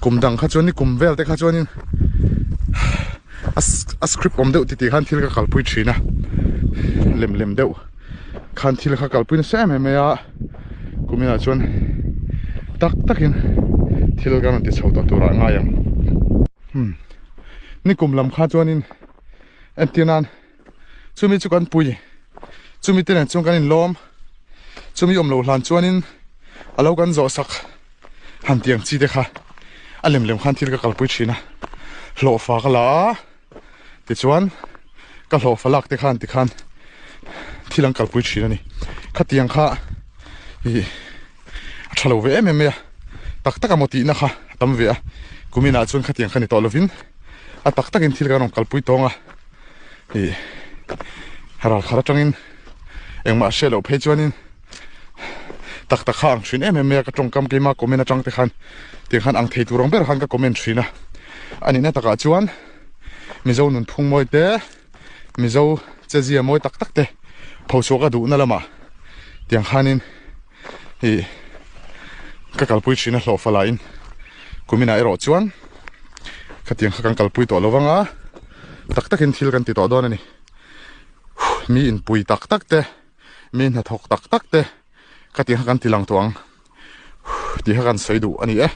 Kum dang kha chuan ni kum vel te kha chuanin a script awm deuh titih khan thil ka kalpui thin a, lem lem deuh khan thil kha kalpui nasa em em mai a, kuminah chuan tak takin thil ka rawn ti chho tawh turah ngai ang. Hmm ni kum lam kha chuanin entir nan chumi chu kan pui chumi te nen chuan kan inlawm chumi awm loh hlan chuanin a lo kan zawh sak. Han tiang chi te kha a lem lem khan thil ka kalpui thin a hlawhfa ka la a tichuan ka hlawhfa lak te khan tikhan thil an kalpui thin a ni khatiang kha ih a tha lo ve em em mai a tak tak amaw tihna kha a tam ve a kuminah chuan khatiang kha ni tawh lovin a tak takin thil kan rawn kalpui tawng a ih ral khat atangin engmah hriat loh phei chuanin. tak tak kha ang thin em em mai a ka tawngkam keima comment atang te khan tiang khan ang thei tur ang ber khan ka comment thin a a nihna takah chuan mizo nun phung mawi te mizo che zia mawi tak tak te phochhuah ka duhna lamah tiang khanin ih ka kalpui thin a hlawhfa lahin kuminah erawh chuan khatiang kha kan kalpui tawh lo vang a tak takin thil kan ti tawh dawn a ni mi inpui tak tak te. Mi hnathawk tak tak te ka tih kha kan ti lang tawh ang tih kha kan sawi duh a ni e.